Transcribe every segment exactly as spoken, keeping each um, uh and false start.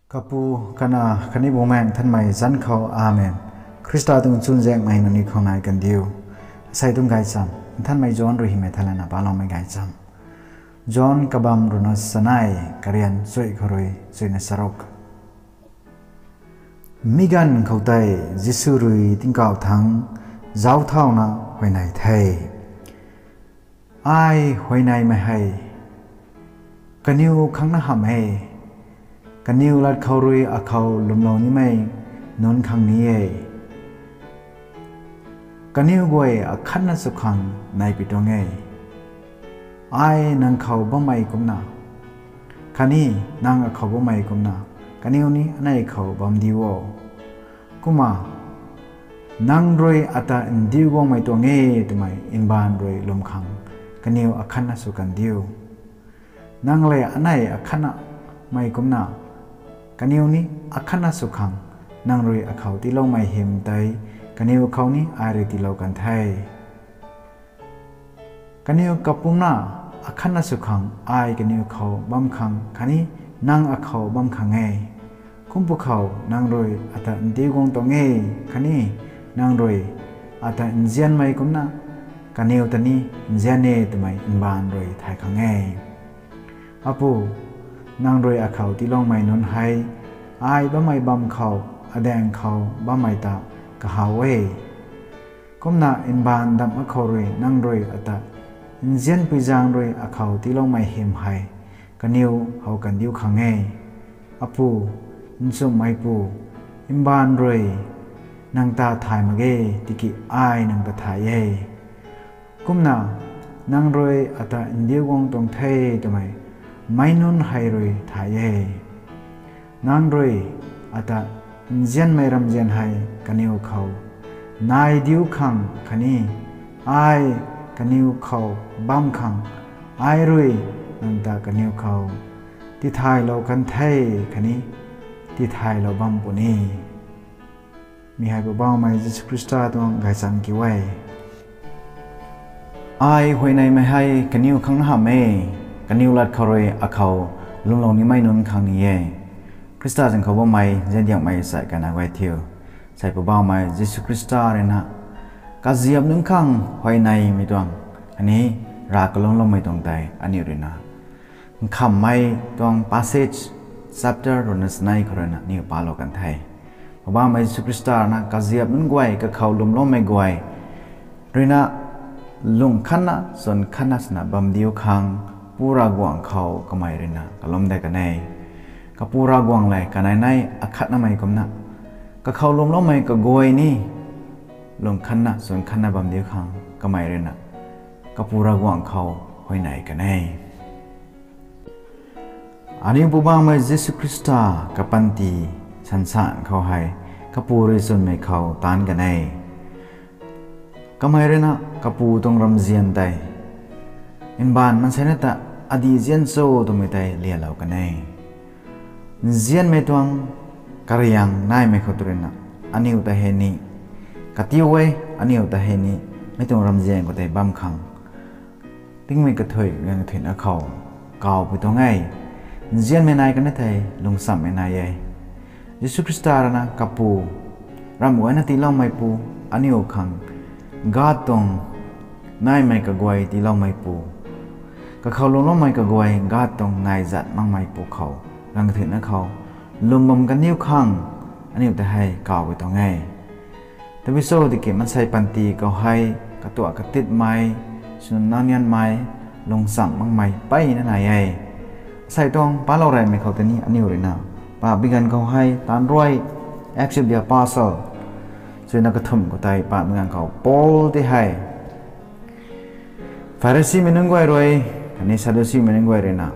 Kapu, Kanac khatni Bumaengh Nthanmei zanc khou, Amen. Khrista tuang chuzaenghmei nangniw khou nai kandiu. Asei tuang gaychamv Nthanmei John rui hymei thaylana paloumei gaychamv. John kabamv ruhna chanei, karian chuy khou rui chuina charuk. Mi ganv khou tei Jisu rui tingkauh thangc zauc thauna huayney the. Ai huayneymei hei kaniw khang na hamh e. Kaniw lat khou rui akhou lwmlou nimei nunc khang ni e. Kaniw guay akhatna sw khang nai pi tuang e. Ai nang khou bammei kumna, khatni nang akhou bammei kumna, kaniw ni anei khou bam diu o. Kumna, nang rui ata ndiu guangmei tuang e twmei mbaanv rui lwm khang kaniw akhatna sw kandiu. Nang lev anei akhatnamei kumna, kaniw ni akhatna sw khang nang rui akhou tiiloumei hym tei kaniw khou ni ai rui tiilou kan the. Kaniw kapumcna akhatna sw khang ai kaniw khou bam khang khatni nang akhou bam khang e. Kum pwkhou nang rui ata ndiu guang tuang e, khatni nang rui ata nzianmei kumna kaniw ta ni nzian e twmei mbaanv rui thay khang e. Apu, nang rui akhou tiiloumei nunc hei ai bammei bam khou, adaeng khou bammei ta kahaw e. Kumna mbaanv damh akhou rui nang rui ata nzianpui zaeng rui akhou tiiloumei hym hei kaniw how kandiu khang e. Apu, nchumhmeipu, mbaanv rui nang ta thay mak ge, tiki ai nang ta thay e. Kumna, nang rui ata ndiu guang tuang the twmei meic nunc hei rui thay e. Nang rui ata nzianmei ramzian hei kaniw khou nai diu khang khatni ai kaniw khou bam khang ai rui nang ta kaniw khou tithaylou kan the, khatni tithaylou bam puni. Mi hei Poubauhmei Jisu Khrista tuang gaychamv kiu e. Ai huayneymei hei kaniw khang na hamh e, kaniw lat khou rui akhou lwmlou nimei nunc khang ni e. Khrista zanc khou bammei nziandiangmei sai kana guay thiu, sei Poubauhmei Jisu Khrista rui na kaziap nunc khang huayneymei tuang, khatni rav kalumloumei tuang tei aniu rui na nkhamhmei tuang passage, chapter ruhna chanei khou rui na aniw palou kan the. Poubauhmei Jisu Khrista rui na kaziap nunc guay, kakhou lwmloumei guay rui na lung khatna, chwn khatna swna bam diu khang Pu Ravguangc khou kamei rui na kalum de kan e. Kapu Ravguangc lev kanei nei akhatnamei kumna, kakhou lwmloumei kaguay ni lung khatna, chwn khatna bam diu khang kamei rui na Kapu Ravguangc khou huayney kan e. Aniu Poubauhmei Jisu Khrista kapanty sansan khou hei Kapu rui chwnmei khou taanc kan e. Kamei rui na Kapu tuang ramzian tei mbaanv maansei na ta adih zian cho twmei tei lialou kan e. Nzianmei tuang kariang naimei khou tu rui na aniu ta hei ni katiu e, aniu ta hei ni mei tuang ramzian khou tei bam khang tingmei kathuic, ganv kathuicna khou kawpui tuang e. Nzianmei nai kan e thei lungchamhmei nai e. Jisu Khrista rui na Kapu, ramh guayna tiiloumeipu, aniu khang God tuang naimei kaguay tiiloumeipu, kakhou lwmloumei kaguay God tuang nai zat makmeipu khou, ganv kathuicna khou lwm bam kaniw khang aniu ta hei kawpui tuang e. Tabui cho tiki maansei panty khou hei katuak katitmei, swna nangnianmei, lungchamh makmei mpeyna nai e. Asei tuang palou reymei khou tei ni aniu rui na paapui ganv khou hei taanc rui, Acts of the Apostle, chuina kathumh khou tei paapui ganv khou Paul tei hei Pharisimei nunc guay rui khatni Sadducimei nunc guay rui na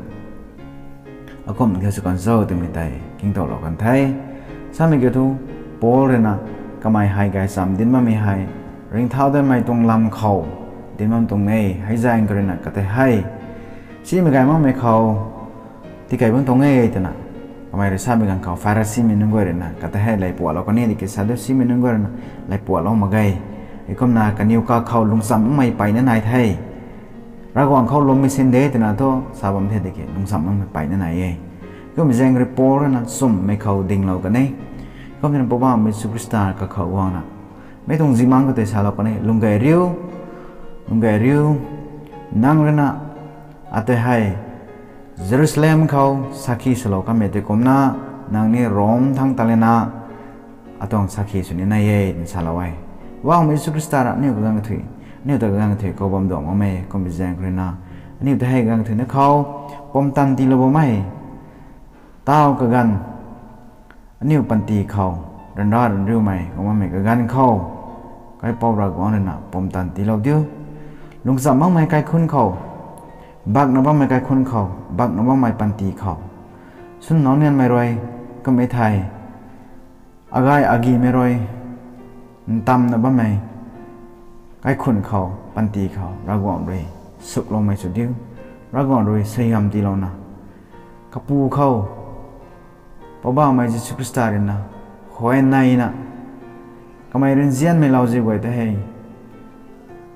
akumh khe sw kan cho twmei tei kingtowlou kan the. Samei kiu thu, Paul rui na kamei hei gaychamv dinc bammei hei ringcthau datmei tuang lam khou dinc bam tuang e. Hei zaeng khou rui na katei hei simei gay makmei khou tikei bam tuang e twna kamei rui samei ganv khou Pharisimei nunc guay rui na katei hei lay pualou kan e tiki Sadducimei nunc guay rui na lay pualou mak ge. Heikumna kaniw kakhou lungchamh makmei mpeyna nai the. Ravguangc khou lwmmei sin de twna thu sa bam the tiki lungchamh makmei mpeyna nai e. Kum zaeng rui Paul rui na nchumhmei khou dinglou kan e. Kum tina Poubauhmei Jisu Khrista kakhou guangna mei tuang zimangc khou tei salou kan e, lung gay riu, lung gay riu, nang rui na atei hei Jerusalem khou sakhi swlou kanmei tei kumna, nang ni Rom thangc ta lana atuang sakhi sw ni nai e, twna salou e. Poubauhmei Jisu Khrista rui aniu kaganv kathuic, aniu ta kaganv kathuic khou bam duang makmei kum zaeng rui na, aniu ta hei kaganv kathuicna khou pumtan tiilou bammei taw kaganv, aniu panty khou ryanra ryanriumei guang makmei kaganv khou, Kaipouc Ravguangc rui na pumtan tiilou diu. Lungcham makmei kaikhunc khou, bakna bammei kaikhunc khou, bakna bammei panty khou, swn nau nianmei rui, kum e thei, agay agimei rui ntamna bammei kaikhunc khou, panty khou Ravguangc rui sukloumei sw diu. Ravguangc rui suaihiam tiilouna, kapu khou Poubauhmei Jisu Khrista rui na huayneyna, kamei rui nzianmei lauziu guay ta hei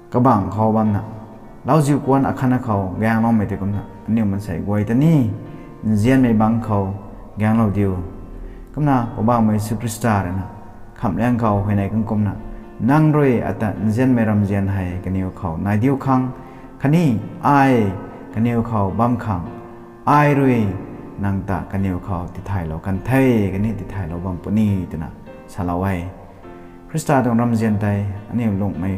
kabangc khou bamna, lauziu kuan akhatna khou gaengloumei tei kumna, aniu maansei guay ta ni nzianmei bangc khou gaenglou diu. Kumna Poubauhmei Jisu Khrista rui na khamhliang khou huayney kan kumna, nang rui ata nzianmei ramzian hei kaniw khou nai diu khang, khatni ai kaniw khou bam khang, ai rui nang ta kaniw khou tithaylou kan the, khatni tithaylou bam puni, twna salou e. Khrista tuang ramzian tei aniu lungmei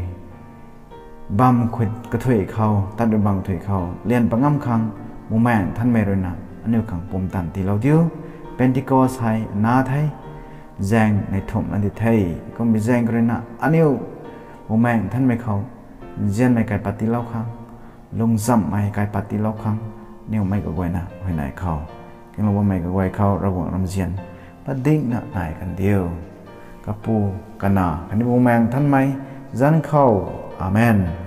bam kathuic khou, tat rui bam kathuic khou lian pat ngam khang, Bumaengh Nthanmei rui na aniu khang pumtan tiilou diu. Pentecost hei na the, zaeng nei thumh na di the. Kumbi zaeng khou rui na aniu Bumaengh Nthanmei khou nzianmei kaipat tiilou khang, lungchammei kaipat tiilou khang, aniu mei kaguayna huayney khou, kinglou bammei kaguay khou Ravguangc ramzian padikna nai kan diu. Kapu, Kanac khatni Bumaengh Nthanmei zanc khou. Amen.